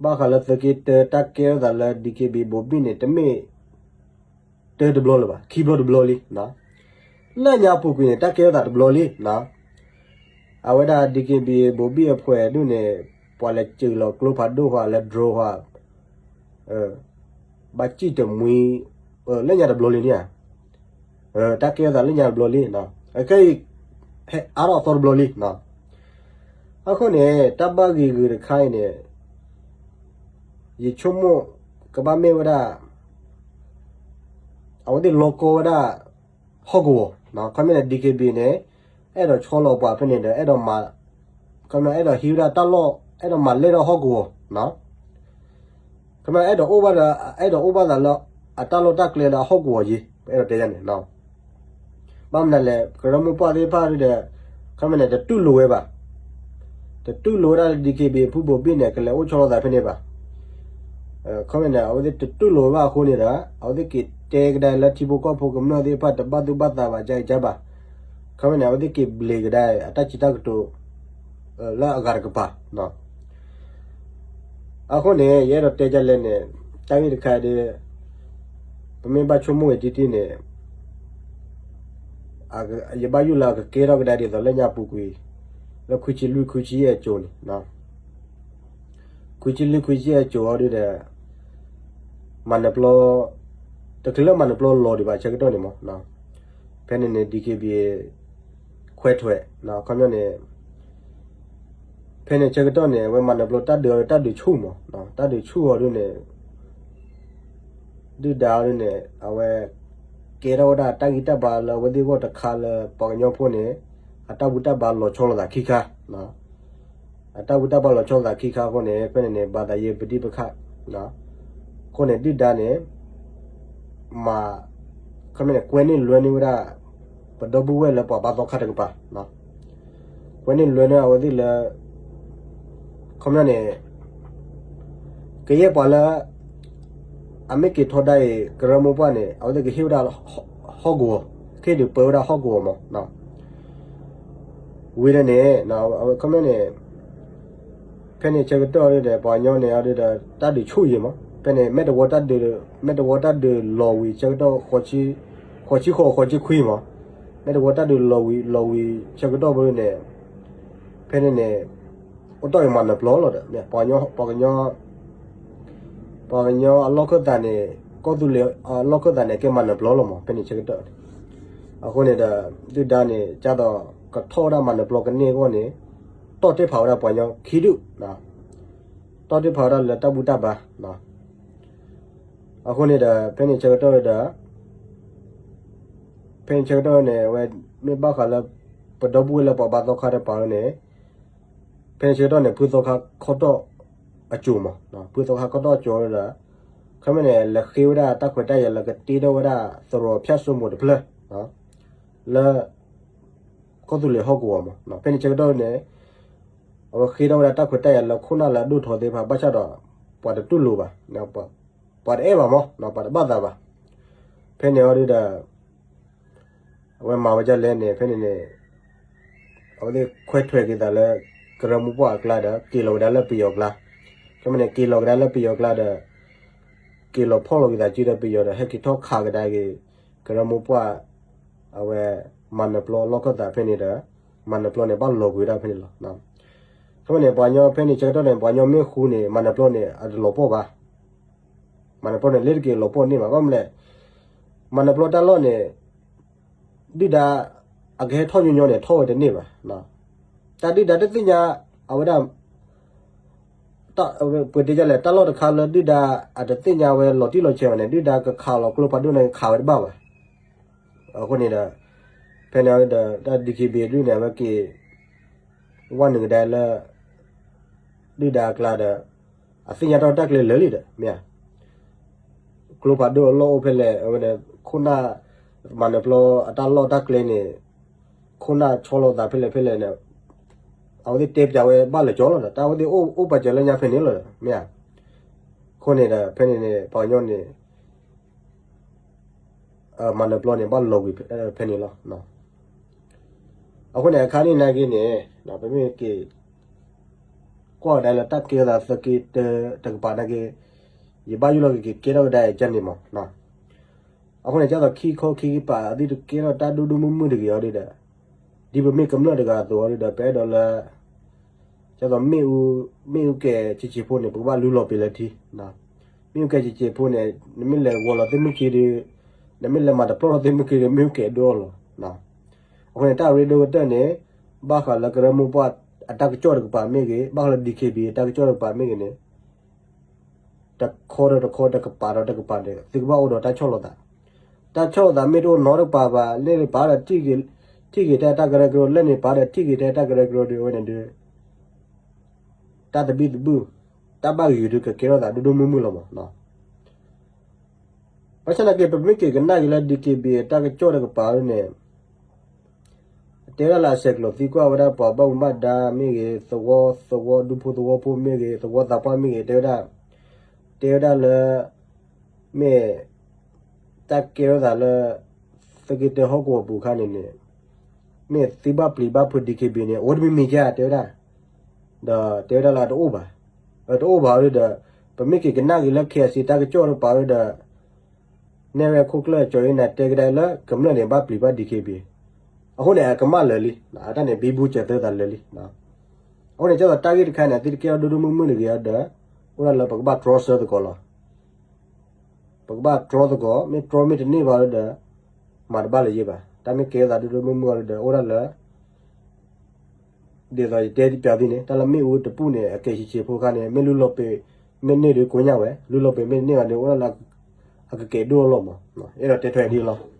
ဘၣ်ဃးလၢသုးက့တၢတၢ်ကဲထီၣ်သးလၢ DKBA ဘိးဘံၣ်န့ၣ် တမ့ၢ်တၢတဘျီလၢၤဘၣ်, ခံဘျီတဘျီလံ. လၢညါပူၤကွံာ်န့ၣ် တၢ်ကဲထီၣ်သးတဘျီလံ. အဝဲဒၣ် DKBA ဘိးဘံၣ်အဖှဲးဒိၣ်န့ၣ် ပှၤလဲၤစၢၤလီၤကျိဖးဒိၣ်ဃီ လဲၤ drone ဃီ ဘၣ်စံၣ်တမှံ, လၢညါတဘျီလံန့ၣ်ဧါ. တၢ်ကဲထီၣ်သးလၢညါတဘျီလံ. အခဲအံၤ ဟဲအါထီၣ်အသီတဘျီလံ. အဃိန့ၣ် တၢ်ဘၣ်ဂ့ၤဂ့ၤတခါအံၤန့ၣ် ယဆိကမိၣ်ကဘၣ်မ့ၢ်ဝဲဒၣ် အဝဲသ့ၣ်လီၤကီဝဲဒၣ် ဟီၣ်ကဝီၤ, ခီပညီန့ၣ် DKBA န့ၣ် အဲၣ်ဒိးဆီလီၤပှၤဖဲန့ၣ်ဒီး အဲၣ်ဒိးမၤ, ခီပညီအဲၣ်ဒိးဟံးဝဲဒၣ်တၢ်လီၢ် အဲၣ်ဒိးမၤလဲၣ်ထီၣ်ဟီၣ်ကဝီၤ, ခီပညီအဲၣ်ဒိးအိၣ်ဘၣ်ဒီး အဲၣ်ဒိးအိၣ်ဘၣ်သးလၢ အတၢ်လီၢ်တၢ်ကျဲလၢအဟီၣ်ကဝီၤယံၤ ပအဲၣ်ဒိးတဲယၤန့ၣ် ဘၣ်မနုၤလဲၣ် ကရၢမိၢ်ပှၢ်သ့ၣ်တဖၣ်ဒီး ခီပညီန့ၣ် တတူၢ်လိာ်ဝဲဘၣ်, တတူၢ်လိာ်ဝဲဒၣ် DKBA ဖုဘိးဘံၣ်န့ၣ် ကလဲၤအိၣ်ဆီလီၤသးဖဲန့ၣ်ဘၣ်. ခီပညီန့ၣ် အဝဲသ့ၣ်တတူၢ်လိာ်ဝဲဘၣ်အဃိန့ၣ်ဒီး အဝဲသ့ၣ်က့ၤတဲကဒါလၢထံဖိကီၢ်ဖိကမျၢၢ်သ့ၣ်တဖၣ် တဘၣ်သူၣ်ဘၣ်သးဘၣ် ကကဘၣ်, ခီပညီန့ၣ် အဝဲသ့ၣ်က့ၤဘျံးကဒါအတၢ်စံးတၢ်ကတိၤ လၢအဂၤတကပၤ အဃိန့ၣ် ယအဲၣ်ဒိးတဲဒ်လဲၣ်န့ၣ် တၢ်ဂ့ၢ်တခါဒီး ပမ့ၢ်ဘၣ်ဆိကမိၣ်ဝဲတံၢ်တံၢ်န့ၣ် ယဘၣ်ယိၣ်လၢအကကဲထီၣ်ကဒါဒ်သိးလၢညါပူၤကွံာ် လၢခွံဆံလွံၢ်ခွံဆံယဲၢ်အစိၤန့ၣ်, ခွံဆံလွံၢ်ခွံဆံယဲၢ်အစိၤအီၤဒုဒီး မၤနၢၤပျီ တချုးလၢမၤနၢၤပျီလီၤဒံးဘၣ်ဆၢကတီၢ်န့ၣ်မး, ဖဲန့ၣ်န့ၣ် DKBA ခွဲးထွဲး ခီပညီန့ၣ် ဖဲန့ၣ်ဆၢကတီၢ်န့ၣ် အဝဲမၤနၢၤပျီတၢ်ဒုးအီၤဒီးတၢ်ဒုးဆူၣ်မး, တၢ်ဒုးဆူၣ်အီၤဒုန့ၣ် ဒုၣ်ဒါအီၤဒုန့ၣ် အဝဲ ကဲထီၣ်ဝဲဒၣ်တၢ်ဂံၢ်တၢ်ဘါလၢအဝဲသ့ၣ်အဂီၢ်တခါလၢပှၤကညီဖိန့ၣ် အတၢ်ဘူၣ်တၢ်ဘါလီၤဆီလိာ်သးခံခါ, အတၢ်ဘူၣ်တၢ်ဘါလီၤဆီလိာ်သးခံခါအဃိန့ၣ် ဖဲန့ၣ်န့ၣ် ဘၣ်သးယ့ပဒံပခၣ် အဃိန့ၣ် ဒုၣ်ဒါန့ၣ် မၤ ခီပညီန့ၣ် ကွဲန့ၢ်လွဲန့ၢ်ဝဲဒၣ် ပဒီပုၢ်ဝဲၢ်လၢပှၤဘါသီခါတကပၤ, ကွဲန့ၢ်လွဲန့ၢ်အဝဲသ့ၣ်လၢ ခီပညီန့ၣ် ကယဲၢ်ပှၤလၢ အမ့ၢ်က့ၤထီဒါအံၤ ကရၢမိၢ်ပှၢ်န့ၣ် အဝဲသ့ၣ်ကဟ့ၣ်ဝဲဒၣ် ဟီၣ်ကဝီၤ, ကဟ့ၣ်ဒုးပၢဝဲဒၣ်ဟီၣ်ကဝီၤမး, ဝံၤဒီးန့ၣ် ခီပညီန့ၣ် ဖဲန့ၣ်ဆၢကတီၢ်ဒီး ပှၤကညီန့ၣ်အီၤဒီး တၢ်ဒုးဆူၣ်ယံၤမး, ဖဲန့ၣ် မဲၢ်တဝီတၢ်ဒုး မဲၢ်တဝီတၢ်ဒုးလီၤဝံၤဆၢကတီၢ် ဃိးဆံဃိး ဃိးဆံခွံမး, မဲၢ်တဝီတၢ်ဒုးလီၤဝံၤ လီၤဝံၤဆၢကတီၢ်ဖဲန့ၣ် ဖဲန့ၣ်န့ၣ် အိၣ်တ့ၢ်အံၤမၤနၢၤပျီလီၤဒီး ပှၤကညီ ပှၤကညီ ပှၤကညီအလီၢ်ခၢၣ်သးန့ၣ် ကီၢ်သူလ့ၤအလီၢ်ခၢၣ်သးန့ၣ် ကဲမၤနၢၤပျီလီၤမး ဖဲန့ၣ်ဆၢကတီၢ်န့ၣ်, အဃိန့ၣ်ဒီး ဒုၣ်ဒါန့ၣ် ကၢ်သိးကထီၣ်ဝဲဒၣ်မၤနၢၤပျီကန့ၢ်အဂီၢ်န့ၣ် တီၢ်တ့ၢ်ဖးဝဲဒၣ်ပှၤကညီခံဒူၣ်, တီၢ်တ့ၢ်ဖးဝဲဒၣ်လၢတၢ်ဘူၣ်တၢ်ဘါ, အဃိန့ၣ်ဒီး ဖဲန့ၣ်ဆၢကတီၢ်ဒီး ဖဲန့ၣ်ဆၢကတီၢ်န့ၣ် အဝဲမ့ၢ်ဘၣ်ဃးလၢ ပဒီပုၢ်ဝဲၢ်လၢပှၤဘါသီခါတကပၤန့ၣ် ဖဲန့ၣ်ဆၢကတီၢ်န့ၣ် ဖုသီခါခီတီၢ်အစိၤမး, ဖုသီခါခီတီၢ်အစိၤဒီး ခီပညီန့ၣ် လဲၤဃ့ဝဲဒၣ်တၢ်ခွဲးတၢ်ယာ်လၢကတ့ထီၣ်ဝဲဒၣ်သရိာ်ဖၠၣ်စိမိၤတဖျၢၣ် လၢ ကီၢ်သူလ့ၤဟီၣ်ကဝီၤမး, ဖဲန့ၣ်ဆၢကတီၢ်န့ၣ် အဝဲဃ့ထီၣ်ဝဲဒၣ်တၢ်ခွဲးတၢ်ယာ်လၢခိၣ်နၢ်လၢအဒိၣ်ထီၣ်သ့ၣ်တဖၣ် ဘၣ်ဆၣ်ဒီး ပှၤတတူၢ်လိာ်ဘၣ်, ပှၤတအဲၣ်ဘၣ်မး ပှၤတဘၣ်သးဘၣ်, ဖဲန့ၣ်အီၤဒုဒီး အဝဲမၤဝဲဒ်လဲၣ်န့ၣ် ဖဲန့ၣ်န့ၣ် အဝဲသ့ၣ်ခွဲးထွဲးက့ၤသးလၢ ကရၢမိၢ်ပှၢ်အကျါဒီး က့ၤလီၤကဒါလၢပယီၤအကျါ, ခီပညီန့ၣ် က့ၤလီၤကဒါလၢပယီၤအကျါဒီး က့ၤလီၤဖီၣ်လီၤက့ၤသးစုဒီးပယီၤဒီး ဟဲက့ၤထီၣ်ခးကဒါက့ၤ ကရၢမိၢ်ပှၢ် အဝဲ မၤနၢၤပျီလီၢ်ခၢၣ်သးဖဲန့ၣ်ဒီး မၤနၢၤပျီန့ၣ် ဘၣ်လီၤကွံာ်ဝဲဒၣ်ဖဲန့ၣ်လီၤ. ခီပညီန့ၣ် ပှၤကညီဖဲန့ၣ်ဆၢကတီၢ်န့ၣ် ပှၤကညီမ့ၢ်ဃူန့ၣ် မၤနၢၤပျီန့ၣ် အတလီၤပှီၢ်ဘၣ်, မၤနၢၤပျီန့ၣ် လ့တက့ၤလီၤပှီၢ်န့ၢ်ဘၣ်, ဘၣ်မနုၤလဲၣ်, မၤနၢၤပျီတၢ်လီၢ်န့ၣ် ဒုၣ်ဒါ အကဟဲထီၣ်ညီညီန့ၣ် ထီၣ်ဝဲတန့ၢ်ဘၣ်, တၢ်ဒုၣ်ဒါတသ့ၣ်ညါ အဝဲဒၣ် ပတဲလဲၣ် တၢ်လီၢ်တခါလၢဒုၣ်ဒါ အတသ့ၣ်ညါဝဲလီၤတံၢ်လီၤဆဲးဘၣ်န့ၣ် ဒုၣ်ဒါကခးလီၤကျိဖးဒိၣ်န့ၣ် ခးဝဲတဘၣ်ဘၣ်, အဃိန့ၣ်ဒီး ဖဲန့ၣ်ဒီး တၢ် DKBA ဒုန့ၣ် အဝဲက့ၤ ဝဲနုာ်ကဒါလၢ ဒုၣ်ဒါအကျါဒီး အသ့ၣ်ညါတၢ်လီၢ်တၢ်ကျဲလၢာ်လံဒီး မ့ၢ်ဧါ, ကျိဖးဒိၣ်အလီၢ်အိၣ်ဖဲလဲၣ် အဝဲန့ၣ် ခိၣ်နၢ် မၤနၢၤပျီအတၢ်လီၢ်တၢ်ကျဲန့ၣ် ခိၣ်နၢ်ဆီလီၤသးဖဲလဲၣ်ဖဲလဲၣ်န့ၣ် အဝဲသ့ၣ်တဲပၠးဝဲဘၣ်လၢာ်ကၠီလီၤဒီး တၢ်အဝဲသ့ၣ်အိၣ်ပာ်စၢၤလၢညါဖဲန့ၣ်လီၤဒီး မ့ၢ်ဧါ, အဃိန့ၣ်ဒီး ဖဲန့ၣ်န့ၣ် ပှၤကညီန့ၣ် မၤနၢၤပျီန့ၣ် ဘၣ်လီၤကွံာ်ဖဲန့ၣ်လီၤ. အဃိန့ၣ် အခါန့ၣ်နာ်က့န့ၣ် ပမ့ၢ်က့ၤ ကွၢ်ကဒါလၢတၢ်ကဲထီၣ်သးသုးက့တၢတကပၤနာ်က့ ယဘၣ်ယိၣ်လီၤက့ၤကဲထီၣ်ကဒါကန့ၣ်မး. အဃိန့ၣ် ဒ်သိးခံခီခံကပၤ အသုတကဲထီၣ်တၢ်ဒိၣ်ဒိၣ်မုၢ်မုၢ်တဂ့ၤအီၤဒီး ဒ်ပမ့ၢ်ကမျၢၢ်တဂၤအသိးအီၤဒီး ပအဲၣ်ဒိးလၢ ဒ်သိးမ့ၣ်အူ မ့ၣ်အူကဲဆံးဆံးဖိန့ၣ် ပကဘၣ်လူလီၤပံာ်လၢထံ, မ့ၣ်အူကဲဆံးဆံးဖိန့ၣ် နမ့ၢ်လဲၤဂီၤလီၤသ့ၣ်မုၢ်က့ဒီး နမ့ၢ်လဲၤမၤတပျီၢ်ထီၣ်သ့ၣ်မုၢ်က့ဒီး မ့ၣ်အူကဲဒိၣ်လီၤ. အဃိန့ၣ် တၢ်ရ့ဒိၣ်ကတၢၢ်န့ၣ် ဘၣ်ဃးလၢကရၢမိၢ်ပှၢ်အတၢ်ကစီၣ်တကပၤမ့ၢ်ဂ့ၤ, ဘၣ်ဃးလၢ DKBA အတၢ်ကစီၣ်တကပၤမ့ၢ်ဂ့ၤန့ၣ် တခီဒီးတခီ တကပၤဒီးတကပၤန့ၣ် သုကဘၣ်အိၣ်ဒီးတၢ်ဆီၣ်လီၤသး. တၢ်ဆီၣ်လီၤသးမ့ၢ်တအိၣ်နီတကပၤဘၣ်, လၢပာ်ဒီး ထံၣ်က့ၤထဲတၢ်ကရၢကရိ, လၢန့ၣ်ပာ်ဒီးထံၣ်က့ၤထဲတၢ်ကရၢကရိဒီး အဝဲန့ၣ်ဒီး တၢ်သဘံၣ်သဘုၣ် တၢ်ဘၣ်ဂ့ၤဒီးကကဲထီၣ်သးဒိၣ်ဒိၣ်မုၢ်မုၢ်လီၤမး. ဘၣ်ဆၣ်သနာ်က့ ပမ့ၢ်က့ၤကနၣ်က့ၤလၢ DKBA တၢ်ကစီၣ်တကပၤန့ၣ် တဲဝဲဒၣ်လၢအဆဲးကျိးသံကွၢ်ဝဲဒၣ်ပှၤဘၣ်မူဘၣ်ဒါမ့ၢ်ဂ့ၤ, သဝီသဝီဒူဖိသဝီဖိမ့ၢ်ဂ့ၤ, သဝီသးပှၢ်မ့ၢ်ဂ့ၤ, တဲဝဲဒၣ်, တဲဝဲဒၣ်လၢ မ့ၢ် တၢ်ကဲထီၣ်သးလၢ သုးက့တၢဟီၣ်ကဝီၤပူၤခါန့ၣ်န့ၣ် မ့ၢ်သုဘၣ်ပျံၤဘၣ်ဖုး DKBA န့ၣ် အိၣ်တမံၤမံၤကဲ တဲဝဲဒၣ်, ဒီးတဲဝဲဒၣ်လၢအတအိၣ်ဘၣ်, အတအိၣ်ဘၣ်ဒီး ပမ့ၢ်က့ၤကနၣ်က့ၤလၢ KIC တၢ်ကစီၣ်တကပၤဒီး နဲၣ်ရွဲၣ်ခိၣ်ကျၢၢ်ကၠီၤအ့နၤတဲကဒါလၢ ကမျၢၢ်န့ၣ် ဘၣ်ပျံၤဘၣ် DKBA, အဃိန့ၣ် အကမၣ်လၢာ်လံ, အတၢ်န့ၣ် ဘံဘူစၢၤသၢသးလၢာ်လံ. အဃိန့ၣ် ဒ်သိးတၢ်ဂ့ၢ်တခါန့ၣ် သုတကဲထီၣ်ဒိၣ်ဒိၣ်မုၢ်မုၢ်တဂ့ၤအီၤဒီး အိၣ်ဒၣ်လၢပကဘၣ်တြီဆၢသကိးလီၤ. ပကဘၣ်တြီသကိး, မ့ၢ်တြီမ့ၢ်တန့ၢ်ဘၣ်ဒီး မၤတဘၣ်လၢၤယဲဘၣ်. တၢ်မ့ၢ်ကဲထီၣ်သးဒိၣ်ဒိၣ်မုၢ်မုၢ်အီၤဒီး အိၣ်ဒၣ်လၢ ဒ်သိးယတဲပၠးသုန့ၣ် တၢ်လၢမ့ၣ်အူတပူၤန့ၣ် အကဲဆံးဆံးဖိခါန့ၣ် မ့ၢ်လူလီၤပံာ် မ့ၢ်န့ၢ်ဒီးကိညၢ်ဝဲ, လူလီၤပံာ်မ့ၢ်တန့ၢ်ဘၣ်ဒီး အိၣ်ဒၣ်လၢ အကကဲဒိၣ်လီၤမး. အဲၣ်ဒိးတဲထွဲဒ်အံၤလီၤ.